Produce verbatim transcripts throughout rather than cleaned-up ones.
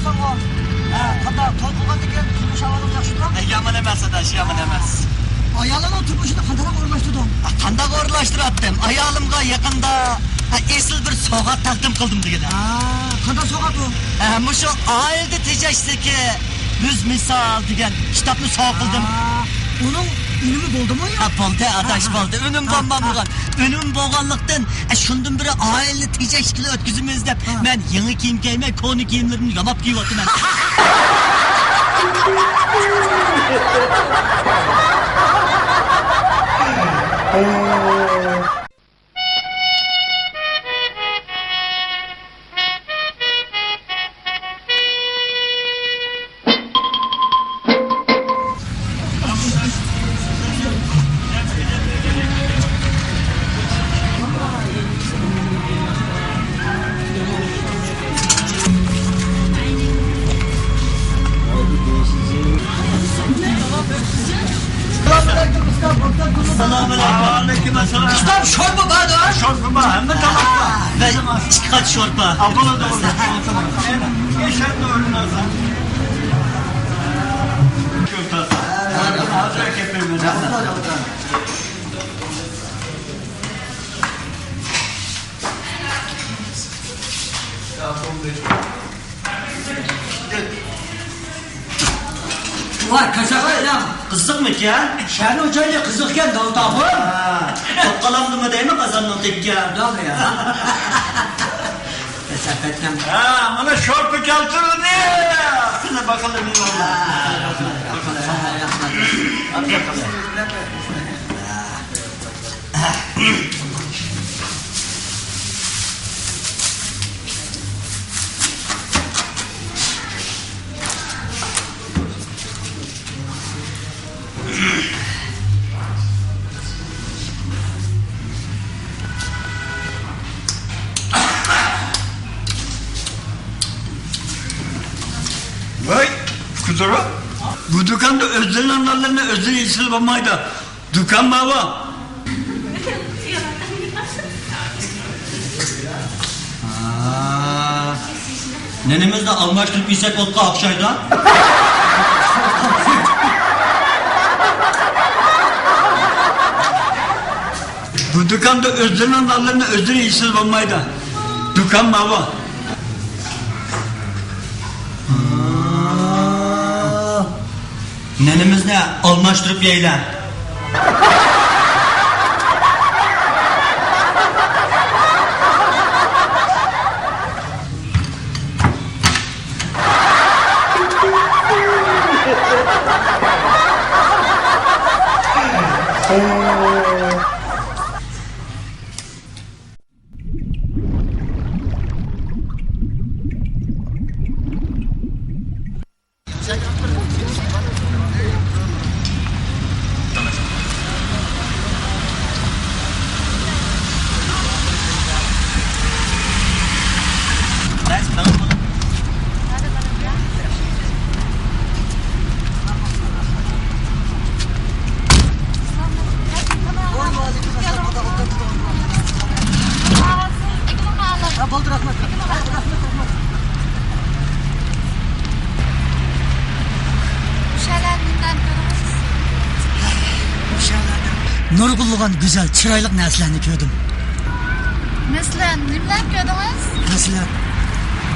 ھە، قانداق، توي قىلغاندىن كېيىن تۇرمۇش ئەھۋالىڭ ياخشىمۇ؟ ئە، يامان ئەمەس، ئاداش، يامان ئەمەس. ئايالىڭنىڭ تۇرمۇشىنى قانداقراق ئورۇنلاشتۇردۇڭ؟ ئە، قانداق ئورۇنلاشتۇراتتىم؟ ئايالىمغا يېقىندا، ئە، ئېسىل بىر سوۋغات تەقدىم قىلدىم دېگىنە. ھە، قانداق سوۋغات ئۇ؟ ئە، مۇشۇ ئائىلىدە تېجەشتىكى يۈز مىسال دېگەن كىتابنى سوۋغا قىلدىم. ھە، ئۇنىڭ ئۈنۈمى بولدىمۇ يا؟ ھە، بولدى، ئاداش، ھە، ھە. بولدى. ئۈنۈم ھە، بولمامدىغان. ھە. ئۈنۈم بولغانلىقتىن، ئە، شۇندىن بىرى ئائىلە تېجەشكىلى ئۆتكۈزىمىز دەپ، ھە، مەن يېڭى كىيىم كىيمەي، كونا كىيىملىرىمنى ياماپ كىيىۋاتىمەن. ئەسسالامۇئەلەيكۇم. ۋەئەلەيكۇم ئەسسالام. ئۇستام، شورپا بار-دە؟ شورپا بار، ھەممە تاماق بار. ۋە ئىككى قات شورپا. ھە، بولىدۇ، بولىدۇ. ھازىر ئەكەپ بېرىمەن. ۋاي، كاساپ ئادەم. قىزىقمىكەن؟ شەھەرنىڭ جايى قىزىقكەن، داۋۇت ئاخۇن. ھە. توققالامدىمۇ دەيمەن، قازاننىڭ تېگىگە. داۋۇت يا. كاساپ ئادەم. ھە، مانا شورپا كەلتۈردى. قېنى، باقايلى، نېمە بار. ھە، رەھمەت، رەھمەت، رەھمەت. ھە، باقايلى. ۋاي، كۈدۈرۈپ. بۇ دۇكاندا ئۆزلىرىنىڭ نانلىرىنى ئۆزلىرى يېسىلا بولمايدۇ. دۇكان ماۋۇ. ھا. نېنىمىزنى ئالماشتۇرۇپ يېسەك بولۇپقا ئوخشايدۇ. بۇ دۇكاندا ئۆزلىرىنىڭ نانلىرىنى ئۆزلىرى يېسىلا بولمايدۇ. دۇكان ماۋۇ. ھا. نېنىمىزنى ئالماشتۇرۇپ يەيلى. ھە، بولدى، رەھمەت. رەھمەت، رەھمەت. نۇرغۇنلىغان گۈزەل، چىرايلىق نەرسىلەرنى كۆردۈم. مەسىلەن، نېمىلەرنى كۆردىڭىز؟ مەسىلەن،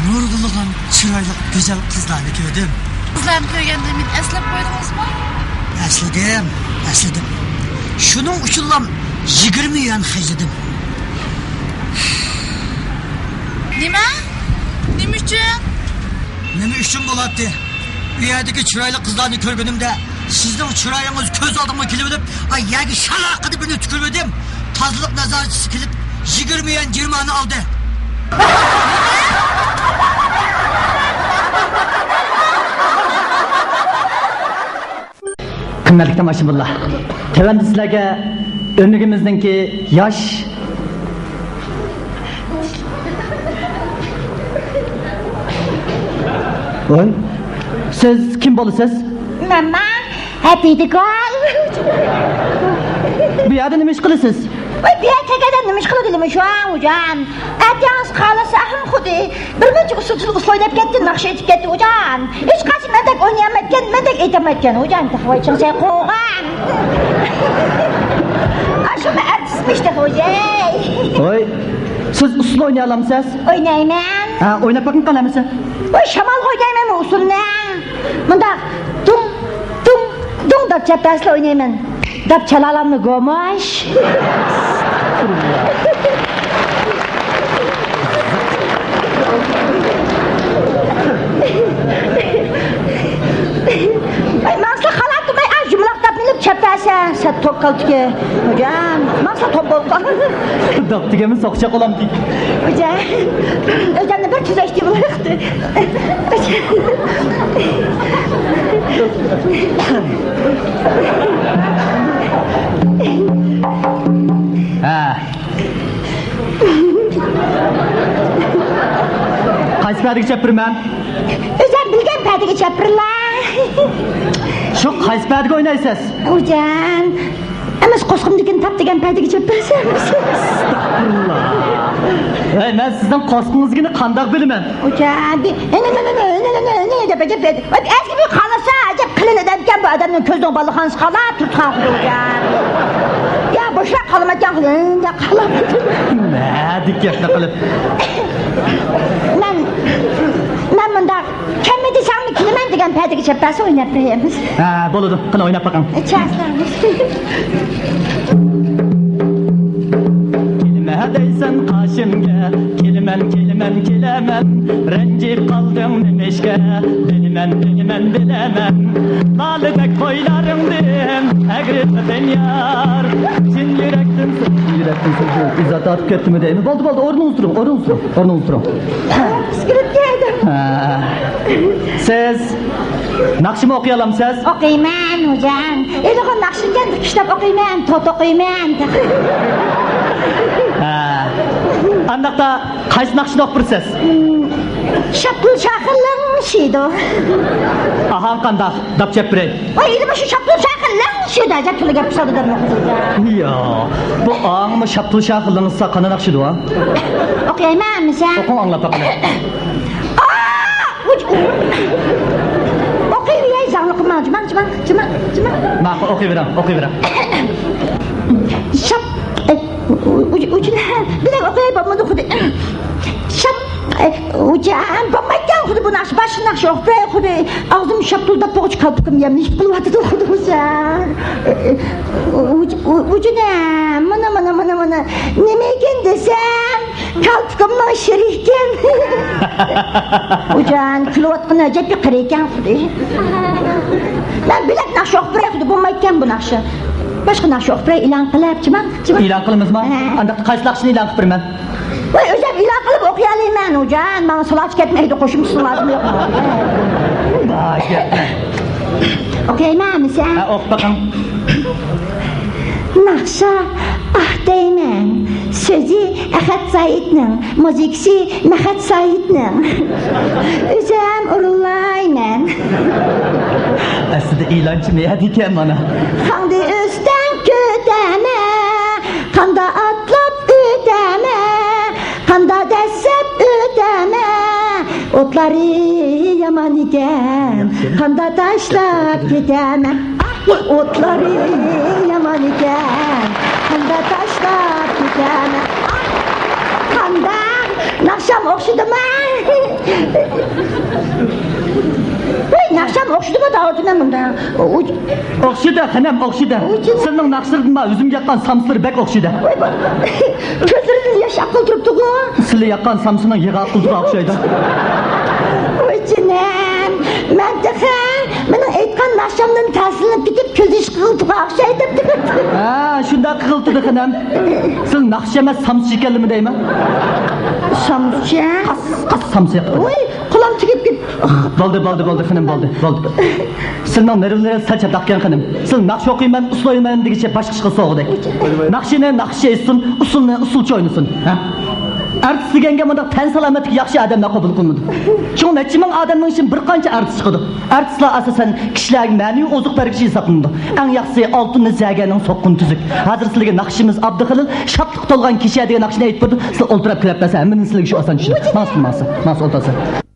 نۇرغۇنلىغان چىرايلىق، گۈزەل قىزلارنى كۆردۈم. قىزلارنى كۆرگەندىن كېيىن ئەسلەپ قويدىڭىزمۇ؟ ئەسلىدىم، ئەسلىدىم. شۇنىڭ ئۈچۈنلا يىگىرمە يۈەن خەجلىدىم. نېمە؟ نېمە ئۈچۈن؟ نېمە ئۈچۈن بولاتتى؟ ئۇ يەردىكى چىرايلىق قىزلارنى كۆرگىنىمدە، سىزنىڭ چىرايىڭىز كۆز ئالدىمغا كېلىۋېلىپ، ئاي، يەرگە شالاققىدە بىرنى تۈكۈرۈۋىدىم. تازىلىق نازارەتچىسى كېلىپ، يىگىرمە يۈەن جەرىمانە ئالدى. قىممەتلىك تاماشىبىنلار، تۆۋەندە سىلەرگە ئۆمىكىمىزنىڭكى ياش، ۋوي، سىز كىم بولىسىز؟ ماما، ھەپىدىگۈل. بۇ يەردە نېمە ئىش قىلىسىز؟ ۋاي، بۇ يەردە كەلگەندە نېمە ئىش قىلىدىلىمۇ شۇ، ئۇجان؟ ئەتە ياڭزى خالىسا ئەھم خۇدى بىر مۇنچە ئۇسسۇلچىلىق ئۇسسۇل ئويناپ كەتتى، ناخشا ئېيتىپ كەتتى، خوجام. ھېچقايسى مەندەك ئوينىيالمايدىكەن، مەندەك ئېيتالمايدىكەن، خوجام. تېخى ۋاي چىڭسەي قوغان. ئاشۇمۇ ئارتىسمىش تېخى، خوجاي. ۋاي، سىز ئۇسسۇل ئوينىيالامسىز؟ ئوينايمەن. ھە، ئويناپ بېقىڭ قانىمىسە. ۋاي، شامالغا ئوينايمەنمۇ ئۇسسۇلنى؟ مۇنداق، دۇڭ، دۇڭ، دۇڭ دەپ چەپپەسلا ئوينايمەن. دەپ چالالامنى گوماش. ئاي، ماڭسا خالاپ تۇرماي، ئاز جۇملاق دەپ مېلىپ چەپپەسە، سەت توك كالتىكى. خوجام، ماڭسا توپ بولقا. داپ دېگەنمۇ سوقچاق ئۇلام دېگەن. خوجام، ئۆزەمنى بىر تۈزەشتى بولۇقتى. ھە. قايسى پەدىگە چەپپىرىمەن؟ ئۆزەم بىلگەن پەدىگە چەپپىرلا. شۇ قايسى پەدىگە ئوينايسىز؟ خوجام. ئەمەس، قورسىقىمدىكىنى تاپ دېگەن پەدىگە چەپپەرسەم. ئەستەغپۇرۇللا. ھەي، مەن سىزنىڭ قورسىقىڭىزدىكىنى قانداق بىلىمەن؟ خوجام، بى-، ئەنە، ئەنە، ئەنە، ئەنە، ئەنە، ئەنە دەپ ئەجەب بەردى. ئەزگە بىر قالسا، ئەجەب قېلىن ئادەمكەن بۇ ئادەمنىڭ كۆزىنىڭ بالىخانىسى قالاپ تۇرۇپ قالغۇدى خوجام. يا، بوشراق قالىمەتكەن قېلىن دەپ قالامدۇ. نەدىكى گەپنى قىلىپ. مەن، مەن مۇنداق كەلمە دېسەڭمۇ كېلىمەن دېگەن پەدىگە چەپپەرسە ئويناپ بېرەيمىز. ھە، بولىدۇ. قېنى، ئويناپ بېقىڭ. چاسلاڭ. كېلىمە دەيسەن قېشىمگە، كېلىمەن، كېلىمەن، كېلىمەن. رەنجىپ قالدىڭ نېمىشقا؟ بىلىمەن، بىلىمەن، بىلىمەن. لالىدەك بويلىرىڭدىن ئەگرى تۇتۇن يار. چىن يۈرەكتىن، يۈرەكتىن سۆزلەپ ئىزا تارتىپ كەتتىمۇ دەيمەن. بولدى، بولدى، ئورنىڭىزدا تۇرۇڭ، ئورنىڭىزدا تۇرۇڭ، ئورنىڭىزدا تۇرۇڭ. ھە. سىز ناخشىمۇ ئوقۇيالامسىز؟ ئوقۇيمەن، خوجام. ھېلىغۇ ناخشىنى كەندىكى ئىشلەپ ئوقۇيمەن، توت ئوقۇيمەن. ھە. ئانداقتا قايسى ناخشىنى ئوقۇپ بېرىسىز؟ شاپتۇل شاخى لىڭشىيدۇ. ئاھاڭ قانداق؟ داپ چەپ بېرەي. ۋاي، ئېلى مۇشۇ شاپتۇل شاخى لىڭشىيدۇ، ئەجەب تولا گەپ قىلسا دەپ. يا، بۇ ئاڭمۇ شاپتۇل شاخى لىڭشىسا قانداق ناخشىدۇ ھە؟ ئوقۇيمەنمۇ سەن؟ ئوقۇڭ، ئاڭلاپ باقىلى. ئوقۇيۋېرەي، زاڭلىقىم ماڭا، جىماڭ، جىماڭ، جىماڭ، جىماڭ. ماقۇل، ئوقۇيۋېرىڭ، ئوقۇيۋېرىڭ. شاپ، ئۇچىنى بىلەن ئوقۇياي، بولمىدى خۇدى. شاپ، ئۇچان، بولمايدىكەن خۇدى بۇ ناخشا، باشقا ناخشا ئوقۇپ بېرەي خۇدى. ئاغزىم شاپتۇلداپ بولغۇچە قالپىقىم يەملىشىپ قېلىۋاتىدۇ خۇدى بۇ سەن. ئۇچىنى، مانا، مانا، مانا، مانا. نېمە ئىكەن دېسەم، كالپۇكۇمنىڭ شىرى ئىكەن. ئۇجان، كۈلۈۋاتقىنى ئەجەب بىر قېرى ئىكەن خۇدى. مەن بۆلەك ناخشا ئوقۇپ بېرەي خۇدى، بولمايدىكەن بۇ ناخشا. باشقا ناخشا ئوقۇپ بېرەي، ئېلان قىلىپ، جىماڭ، جىماڭ. ئېلان قىلىمىزمۇ؟ ھە. ئانداقتا قايسى ناخشىنى ئېلان قىلىپ بېرىمەن؟ ۋاي، ئۆزۈم ئېلان قىلىپ ئوقۇيالايمەن، ئۇجان. ماڭا سالاچى كەتمەيدۇ، قوشۇمچىسىنىڭ لازىمى يوق. ئوقۇيمەنمۇ سەن؟ ھە، ئوقۇپ بېقىڭ. ناخشا ئاھ دەيمەن، سۆزى ئەخەت سايىتنىڭ، مۇزىكىسى مەخەت سايىتنىڭ. ئۆزۈم ئورۇنلايمەن. ئەسلىدە ئېلانچى نەدىكەن مانا؟ خاڭدى ئۆستەڭ كۆتەمە، قاندا ئاتلاپ ئۆتەمە، قاندا دەسسەپ ئۆتەمە. ئوتلارى يامان ئىكەن، قاندا تاشلاپ كېتەمە. ئوتلىرى يامان ئىكەن، قاندا تاشلاپ كېتەمەن. قانداق؟ ناخشام ئوخشىدىمۇ؟ ۋاي، ناخشام ئوخشىدىمۇ دەۋاتىمەن مۇنداق. ئوخشىدى، خېنىم، ئوخشىدى. سىزنىڭ ناخشىلىرىدىن ماڭا ئۆزۈمگە ياققان سامسىلىرى بەك ئوخشىدى. ۋاي، ۋاي. كۆزلىرىدىن ياش ئاققىلى تۇرۇپتىغۇ. سىلى ياققان سامسىنىڭ يېغى ئاققىلىدىغان ئوخشايدۇ. ۋاي جېنىم، مەن تېخى مېنىڭ ئېيتقان ناخشامدىن تەسىرلىنىپ كېتىپ كۆز يېشى قىغىلتىغان ئوخشايدۇ دېمەپتۇ. ھە، شۇنداق قىغىلتىدى خېنىم. سىلى ناخشا ئەمەس، سامسا ئىكەنلىمۇ دەيمەن. سامسا؟ قاس، قاس سامسا. ۋاي، قولۇم تېگىپ كېتىپ. بولدى، بولدى، بولدى خېنىم، بولدى، بولدى. سىلىنىڭ نېرۋىلىرىڭىز سەل چاتاقكەن خېنىم. سىلى ناخشا ئوقۇيمەن، ئۇسسۇل ئوينايمەن دېگىچە باشقا ئىشقا سوغۇدەك. ناخشىنى ناخشىچى ئېيتسۇن، ئۇسسۇلنى ئۇسسۇلچى ئوينىسۇن. ھە؟ ئارتىس دېگەنگە مۇنداق تەن سالامەتلىكى ياخشى ئادەملەر قوبۇل قىلىنىدۇ. چوڭ نەچچە مىڭ ئادەمنىڭ ئىچىدىن بىر قانچە ئارتىس چىقىدۇ. ئارتىسلار ئاساسەن كىشىلەرگە مەنىۋى ئوزۇق بەرگۈچى ھېسابلىنىدۇ. ئەڭ ياخشىسى ئالتۇن زەگەرنىڭ سوققىنى تۈزۈك. ھازىر سىلەرگە ناخشىمىز ئابدۇخېلىل شادلىققا تولغان كېچە دېگەن ناخشىنى ئېيتىپ بېرىدۇ. سىلەر ئولتۇرۇپ كۈلۈپ بەرسە ھەممىدىن سىلەرگە شۇ ئاسان چۈشىدۇ. ماڭسىلەر، ماڭسىلەر، ماڭسىلەر، ئولتۇرسىلەر.